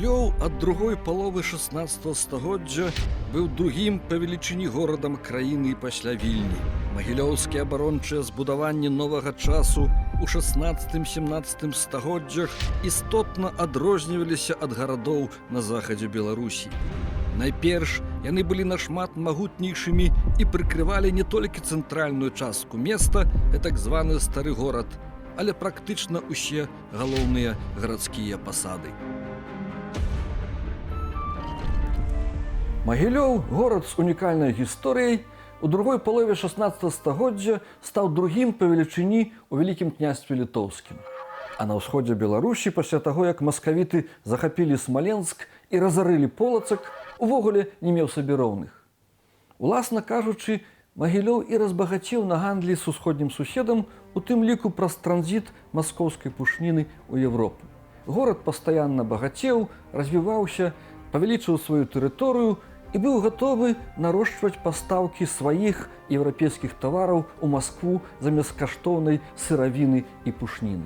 Магілёў ад другой паловы 16 стагоддзя быў другім па велічыні горадам краіны пасля Вільні. Магілёўскія абарончыя збудаванні новага часу у 16-17 стагоддзях істотна адрозніваліся ад гарадоў на захадзе Беларусі. Найперш, яны былі нашмат магутнейшымі і прыкрывалі не толькі цэнтральную частку места, так званы стары горад, але практычна ўсе галоўныя гарадскія пасады. Магілёў, горад з унікальнай гісторыяй, у другой палове 16 стагоддзя стаў другім па велічыні ў Вялікім Княстве Літоўскім. А на ўсходзе Беларусі пасля таго, як маскавіты захапілі Смаленск і разарылі Полацак, увогуле не меў сабе роўных. Уласна кажучы, Магілёў і разбагацеў на гандлі з усходнім суседам, у тым ліку праз транзіт маскоўскай пушніны ў Европу. Горад пастаянна багацеў, развіваўся, павялічыў сваю тэрыторыю і быў гатовы нарошчваць пастаўкі сваіх еўрапейскіх тавараў у Маскву замест каштоўнай сыравіны і пушніны.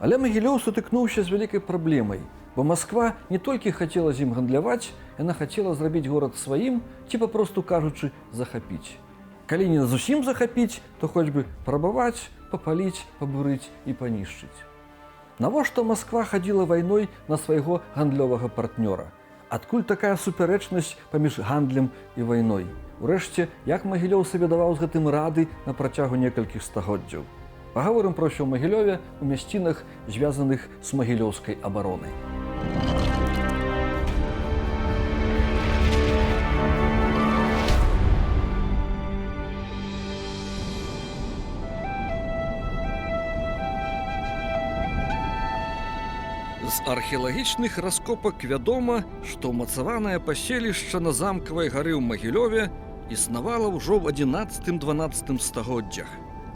Але Магілёў сутыкнуўся з вялікай праблемай, бо Масква не толькі хацела з ім гандляваць, яна хацела зрабіць горад сваім ці, папросту кажучы, захапіць. Калі не зусім захапіць, то хоць бы прабаваць, папаліць, пабурыць і панішчыць. Навошта Масква хадзіла вайной на свайго гандлёвага партнёра? Адкуль такая супярэчнасць паміж гандлем і вайной? Урэшце, як Магілёў сабе даваў з гэтым рады на працягу некалькіх стагоддзяў? Пагаворым пра ўсё ў Магілёве у мясцінах, звязаных з магілёўскай абаронай. З археалагічных раскопак вядома, што ўмацаванае паселішча на замкавай гары ў Магілёве існавала ўжо ў 11-12 стагоддзях.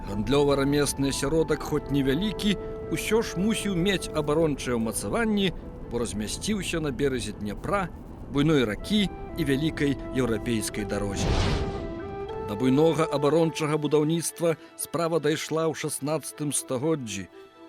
Гандлёва-рамесны асяродак, хоць невялікі, усё ж мусіў мець абарончыя ўмацаванні, бо размясціўся на беразе Дняпра, буйной ракі і вялікай еўрапейскай дарозе. Да буйнога абарончага будаўніцтва справа дайшла ў 16 стагоддзі,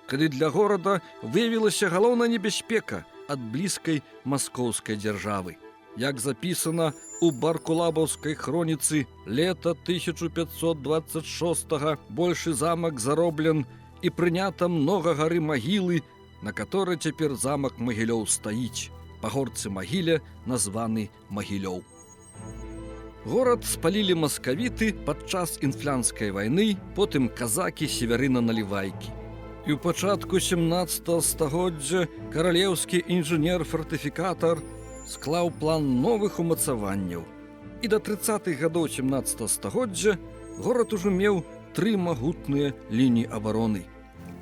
калі для горада выявілася галоўная небяспека ад блізкай маскоўскай дзяржавы. Як запісана у баркулабаўскай хроніцы, лета 1526 большы замак зароблен і прынята многа гары Магілы, на которой цяпер замак Магілёў стаіць. Па горцы Магіле названы Магілёў. Горад спалілі маскавіты падчас інфлянскай вайны, потым казакі Севярына Налівайкі. І ў пачатку 17 стагоддзя каралеўскі інжынер-фартыфікатар склаў план новых умацаванняў. І да 30-х гадоў 17 стагоддзя горад ужо меў тры магутныя лініі абароны.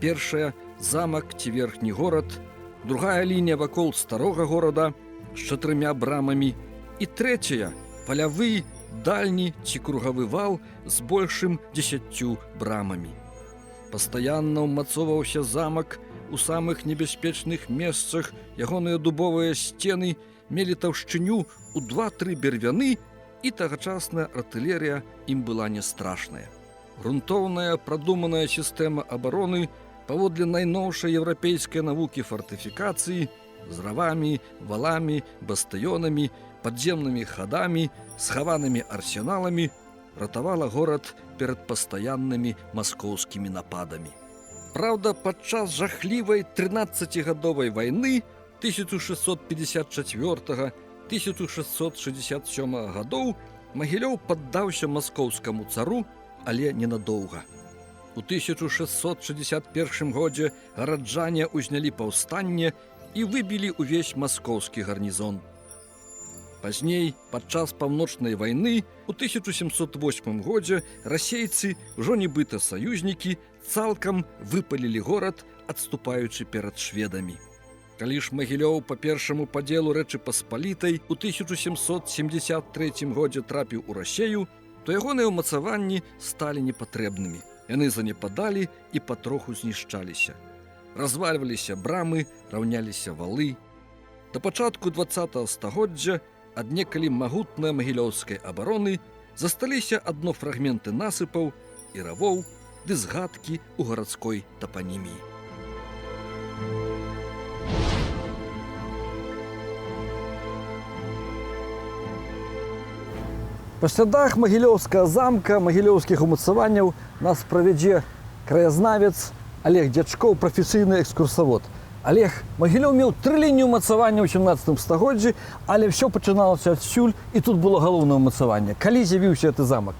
Першая замак ці верхні горад, другая лінія вакол старога горада з чатырмя брамамі і трэцяя палявы, дальні ці кругавы вал з большым 10 брамамі. Пастаянна ўмацоўваўся замак у самых небяспечных месцах, ягоныя дубовыя сцены мелі таўшчыню ў 2-3 бервяны, і тагачасная артылерія ім была не страшная. Грунтоўная прадуманая сістэма абароны паводле найноўшай еўрапейскай навукі фартыфікацыі з равамі, валамі, бастыёнамі, падземнымі хадамі, схаванымі арсеналамі ратавала горад перад пастаяннымі маскоўскімі нападамі. Праўда, падчас жахлівай 13-гадовай вайны 1654-1667 гадоў Магілёў паддаўся маскоўскаму цару, але ненадоўга. У 1661 годзе гараджане ўзнялі паўстанне і выбілі ўвесь маскоўскі гарнізон. Пазней, падчас паўночнай вайны у 1708 годзе расейцы, ўжо нібыта саюзнікі, цалкам выпалілі горад, адступаючы перад шведамі. Калі ж Магілёў па першаму падзелу Рэчы Паспалітай у 1773 годзе трапіў у Расею, то ягоныя ўмацаванні сталі непатрэбнымі. Яны занепадалі і патроху знішчаліся. Развальваліся брамы, раўняліся валы. Да пачатку 20 стагоддзя ад некалі магутнай магілёўскай абароны засталіся адно фрагменты насыпаў і равоў ды згадкі ў гарадской тапаніміі. Па слядах Магілёўскага замка, магілёўскіх умацаванняў нас правядзе краязнавец Алег Дзячкоў, прафесійны экскурсавод. Алег, Магілёў меў тры лініі ўмацавання ў 17 стагоддзі, але ўсё пачыналася адсюль, і тут было галоўнае ўмацаванне. Калі з'явіўся гэты замак?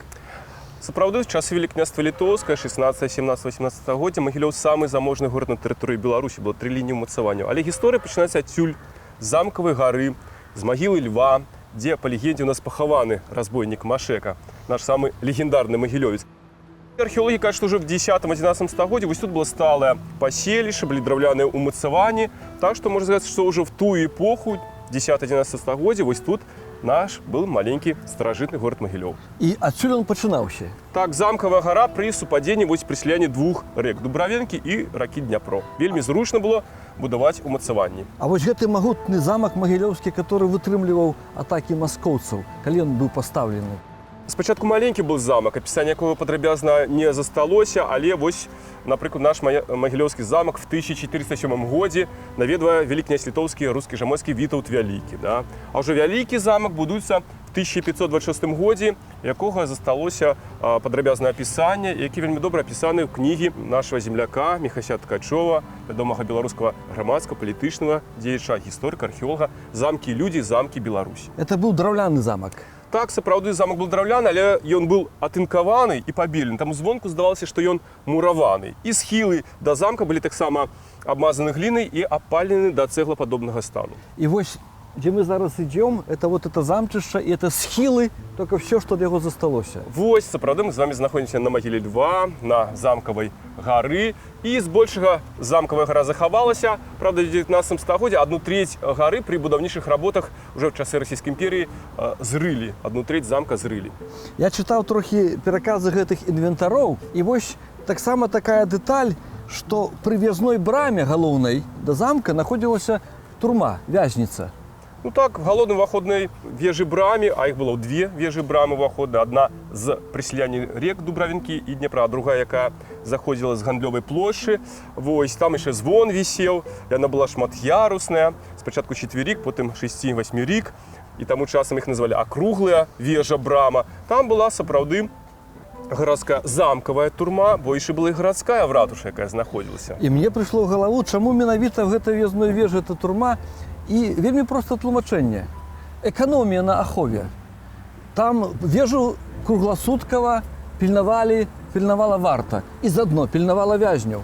Сапраўды, з часу Вялікага княства Літоўскага, 16, 17, 18 стагоддзя, Магілёў самы заможны горад на тэрыторыі Беларусі, было тры лініі ўмацавання. Але гісторыя пачынаецца адсюль, з Замкавай гары, з магілы Льва, дзе, па легендзе, у нас пахаваны разбойнік Машэка, наш самы легендарны магілёвец. Археолагі кажуць, што ўжо в 10-11 стагоддзі вось тут было сталае паселішча, былі драўляныя ўмацаванні, так што можна сказаць, што ўжо в тую эпоху, 10-11 стагоддзя, вось тут наш был маленькі старажытны горад Магілёў. І адсюль он пачынаўся. Так, Замкавая гара пры супадзенні, вось пры сліянні двух рэк, Дубравенкі і ракі Дняпро. Вельмі зручна было будаваць умацаванні. А вось гэты магутны замак магілёўскі, который вытрымліваў атакі маскоўцаў, калі ён быў пастаўлены? Спачатку маленькі быў замак, апісанне якога падрабязна не засталося, але вось, напрыклад, наш магілёўскі замак в 1407 годзе наведвае вялікі князь літоўскі, рускі, жамойцкі Вітаўт Вялікі. Да? А ўжо вялікі замак будуецца в 1526 годзе, якога засталося падрабязнае апісанне, які вельмі добра апісаны ў кнігі нашага земляка Міхася Ткачова, вядомага беларускага грамадскага, палітычнага дзеяча, гісторыка, археолага, «Замкі і людзі, замкі Беларусі». Это быў драўляны замак. Так, сапраўды замак быў драўляны, але ён быў атынкаваны і пабелены. Там звонку здавалася, што ён мураваны. І схілы да замка былі таксама абмазаны глінай і апалены да цэглападобнага стану. І вось дзе мы зараз ідзём, это вот это замчышча і это схілы, только все, што ад яго засталося. Вось, сапраўды, мы з вами знаходзімся на магіле Льва, на Замкавай гары. І збольшага Замкавая гара захавалася. Праўда, в 19 стагоддзі одну треть гары пры будаўнічых работах уже ў часы Расійскай імперіі зрылі, одну треть замка зрылі. Я чытаў трохі пераказы гэтых інвентароў, і вось таксама такая дэталь, што пры в'язной браме галоўнай да замка находзілася турма, вязніца. Ну так, в галоўнай уваходнай вежы браме, а іх было две вежы брамы уваходнай, адна з пры сліянні рек Дубравінкі і Дняпра, а другая, якая заходзіла з гандлёвай плошчы. Вось там яшчэ звон вісеў, яна была шмат'ярусная, спачатку чацверік, потым шасці-васьмірік, і таму часам іх называлі акруглая вежа брама. Там была сапраўды гарадская замкавая турма, бо яшчэ была і гарадская в ратушы, якая знаходзілася. І мне прыйшло ў галаву, чаму менавіта в гэтай в'язной вежы эта турма, і вельмі проста тлумачэнне. Эканомія на ахове. Там вежу кругласуткава пільнавалі, пільнавала варта і заадно пільнавала вязняў.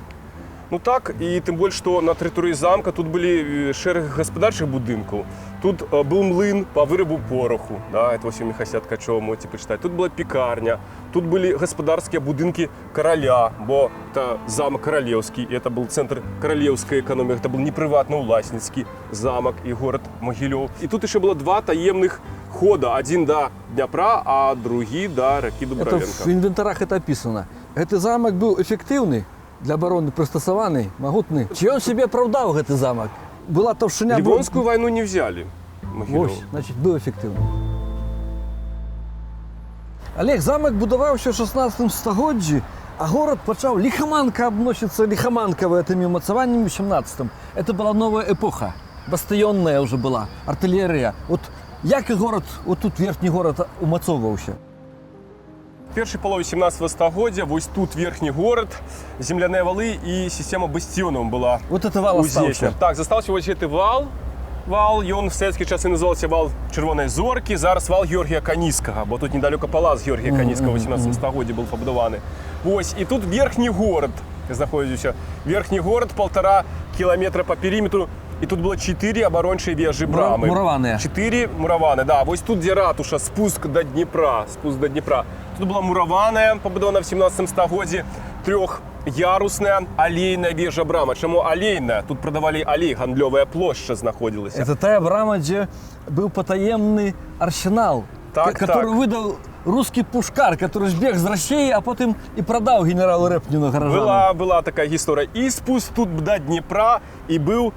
Ну так, і тым больш, што на тэрыторыі замка тут былі шэраг гаспадарчых будынкаў. Тут быў млын па вырабу пораху, да, это вось у Міхася Ткачова можете пачытаць. Тут была пекарня, тут былі гаспадарскія будынкі караля, бо это замак каралеўскі, і это был цэнтр каралеўскай эканомікі, это был не прыватна-ўласніцкі замак і горад Магілёў. І тут яшчэ было два таемных хода, адзін да Дняпра, а другі да ракі Это Дубравенка. в інвентарах это описано. Гэты замак быў эфектыўны, для абароны прыстасаваны, магутны. Ці ён сябе апраўдаў, гэты замак? Была таўшчыня. Ливонскую войну не взяли. Магілёў. Вось, значит, быў эфектыўны. Алег, замак будаваўся ў 16 стагоддзі, а горад пачаў ліхаманка абносіцца ліхаманкава гэтымі умацаваннямі ў 17. Это была новая эпоха. Бастыённая уже была, артылерыя. Вот як і горад, вот тут верхні горад умацоўваўся? Першай палове 17 стагоддзя вось тут верхні горад, земляныя валы і сістэма бастыёнаў была Вот это вал узнесена. астаўся. Так, застаўся вось гэты вал. Вал, ён в савецкія часы называўся вал Чырвонай зоркі, зараз вал Георгія Каніскага, бо тут недалёка палац Георгія Каніскага ў 18 стагоддзі был пабудаваны. Вось, і тут верхні горад знаходзіўся. Верхні горад 1,5 кіламетра па перыметру, і тут было чатыры абарончыя вежы брамы. Мураваныя. Чатыры мураваны, да. Вось тут, дзе ратуша, спуск да Днепра, спуск да Днепра. Тут была мураваная, пабудавана в 17 стагоддзі, трох'ярусная алейная вежа брама. Чаму алейная? Тут прадавалі алей, гандлёвая плошча знаходзілася. Это тая брама, дзе быў патаемны арсенал, который выдал русский пушкар, который збег з России, а потым і прадаў генералу Рэпніну гаражану. Была такая гісторыя. І спуск тут да Днепра, і быў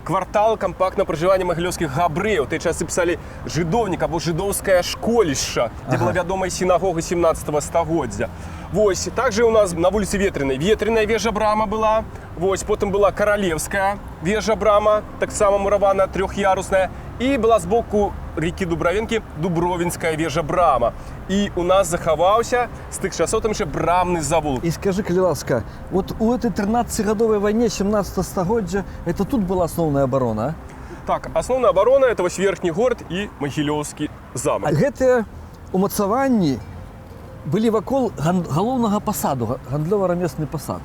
квартал кампактнага пражывання магілёўскіх габрэяў. Тыя часы пісалі жыдоўнік або жыдоўскае школішча, дзе была вядомая сінагога 17 стагоддзя. Вось, также у нас на вуліцы Ветреной Ветреная вежа брама была. Вось, потым была Каралеўская вежа брама, таксама мураваная, трох'ярусная. І была з боку рекі Дубравенкі Дубровінская вежа-брама. І у нас захаваўся з тых часоў там яшчэ брамны завулак. І скажы, калі ласка, вот у этой 13-гадовай вайне 17 стагоддзя это тут была асноўная абарона? А? Так, асноўная абарона это вось верхні горад і Магілёўскі замак. А гэтыя умацаванні былі вакол галоўнага пасаду, гандлёва-рамесны пасад.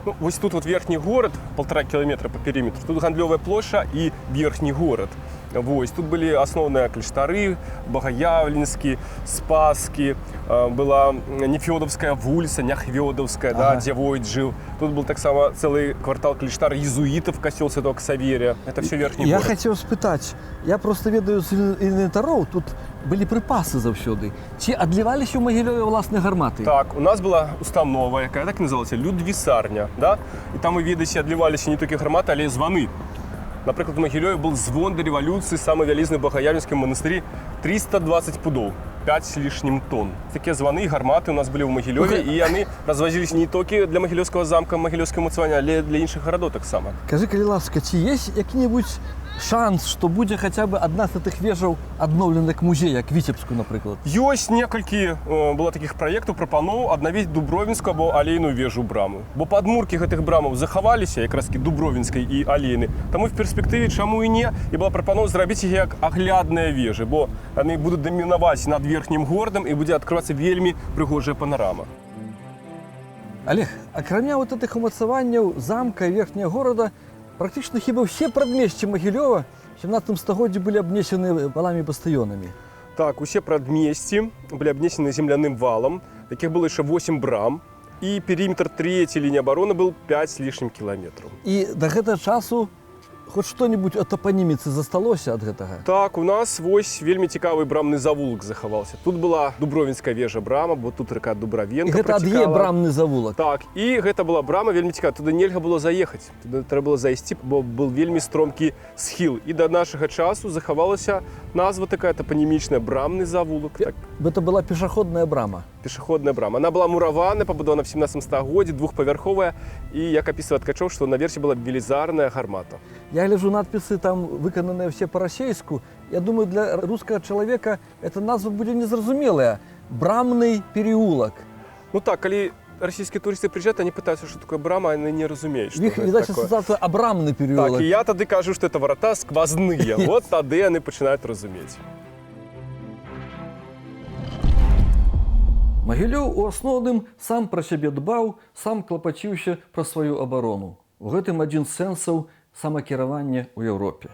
Ну, вось тут вот верхні горад, 1,5 кіламетра по перыметру. Тут гандлёвая плошча і верхні горад. Вось, тут былі асноўныя кляштары, Багаявленскі, Спаскі, была Нефёдаўская вуліца, Няхвёдаўская, да, дзе Войт жыў. Тут был таксама цэлы квартал кляштар езуітаў, касцёл Святого Ксаверия. Это все верхні Я горад. хацеў спытаць, я просто ведаю з інвентароў, тут былі прыпасы заўсёды. Ці адліваліся ў Магілёве ўласныя гарматы? Так, у нас была установа, якая так называлася Людвісарня, да? І там, вы ведаеце, адліваліся не толькі гарматы, але і званы. Напрыклад, у Магілёве был звон да рэвалюцыі, самы вялізны ў Багаявленскім манастырі, 320 пудоў, 5 с лишним тонн. Такія званы і гарматы у нас былі ў Магілёве, і яны развозіліся не толькі для Магілёўскага замка, Магілёўскага умацавання, але для іншых гарадоў таксама. Кажы, калі ласка, ці есть які-небудзь шанс, што будзе хаця бы адна з тых вежаў адноўлена як музей, як Віцебску, напрыклад? Ёсць некалькі было такіх праектаў, прапаноў аднавіць Дубровінскую або Алейную вежу браму. Бо падмуркі гэтых брамаў захаваліся, якраз такі Дубровінскай і Алейны. Таму в перспектыве чаму і не, і была прапанова зрабіць іх як аглядныя вежы, бо яны будуць дамінаваць над верхнім горадам і будзе адкрывацца вельмі прыгожая панарама. Олег, акрамя вот гэтых умацаванняў замка і верхняга горада, практычна хіба ўсе прадмесці Магілёва в 17 стагоддзі былі абнесены валамі, бастыёнамі. Так, усе прадмесці былі абнесены земляным валам, якіх было яшчэ 8 брам, і перыметр трэцяй лініі абароны был 5 с лишним кіламетраў. І да гэтага часу хоць што-небудзь ад тапаніміцы засталося ад гэтага? Так, у нас вось вельмі цікавы брамны завулак захаваўся. Тут была Дубровінская вежа брама, бо тут рака І Дубравенка гэта ад яе працікала. брамны завулак. Так, і гэта была брама вельмі цікава. Туды нельга было заехаць. Туды трэба было зайсці, бо был вельмі стромкі схіл. І да нашага часу захавалася назва такая тапанімічная — брамны завулак. Так, Гэта была пешаходная брама. пешаходная брама. Она была мураваная, пабудавана в 17 стагоддзі, двухпавярховая. І як апісвае Ткачоў, што наверсе была велізарная гармата. Я гляжу, надпісы там выкананыя все па-расейску. Я думаю, для рускага чалавека эта назва будзе незразумелая. Брамны переулок. Ну так, калі расійскія турысты прыязджаюць, они пытаюцца, што такое брама, яны не разумеюць, што Іх, гэта відаць, такое. асацыяцыя абрамны переулок. Так, і я тады кажу, што это варата сквозные. Вот тады яны пачынаюць разумець. Магілёў у асноўным сам пра сябе дбаў, сам клапаціўся пра сваю абарону. У гэтым адзін з сэнсаў самакіравання ў Еўропе.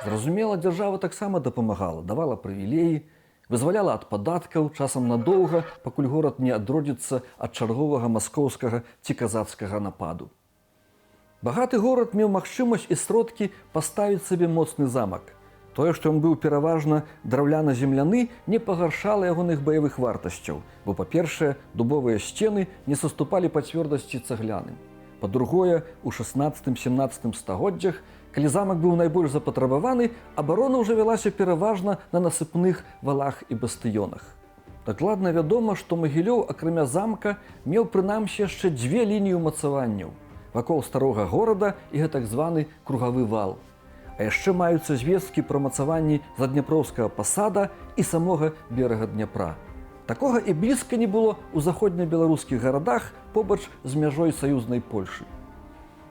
Зразумела, дзяржава таксама дапамагала, давала прывілеі, вызваляла ад падаткаў, часам надоўга, пакуль горад не адродзіцца ад чарговага маскоўскага ці казацкага нападу. Багаты горад меў магчымасць і сродкі паставіць сабе моцны замак. Тое, што ён быў пераважна драўляна-земляны, не пагаршала ягоных баявых вартасцяў, бо, па-першае, дубовыя сцены не саступалі па цвёрдасці цагляным. Па-другое, у 16-17 стагоддзях, калі замак быў найбольш запатрабаваны, абарона ўжо вялася пераважна на насыпных валах і бастыёнах. Дакладна вядома, што Магілёў, акрамя замка, меў прынамсі яшчэ дзве лініі ўмацаванняў вакол старога горада і гэтак званы кругавы вал. А яшчэ маюцца звесткі пра мацаванні задняпроўскага пасада і самога берага Дняпра. Такога і блізка не было ў заходнебеларускіх гарадах побач з мяжой саюзнай Польшы.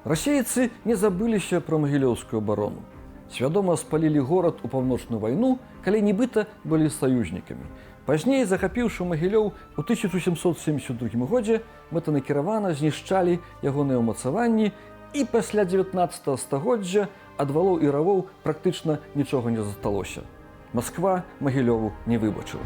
Расейцы не забыліся пра магілёўскую абарону. Свядома спалілі горад у паўночную вайну, калі нібыта былі саюзнікамі. Пазней, захапіўшы Магілёў у 1772 годзе, мэтанакіравана знішчалі ягоныя ўмацаванні, і пасля 19 стагоддзя ад валоў і равоў практычна нічога не засталося. Масква Магілёву не выбачыла.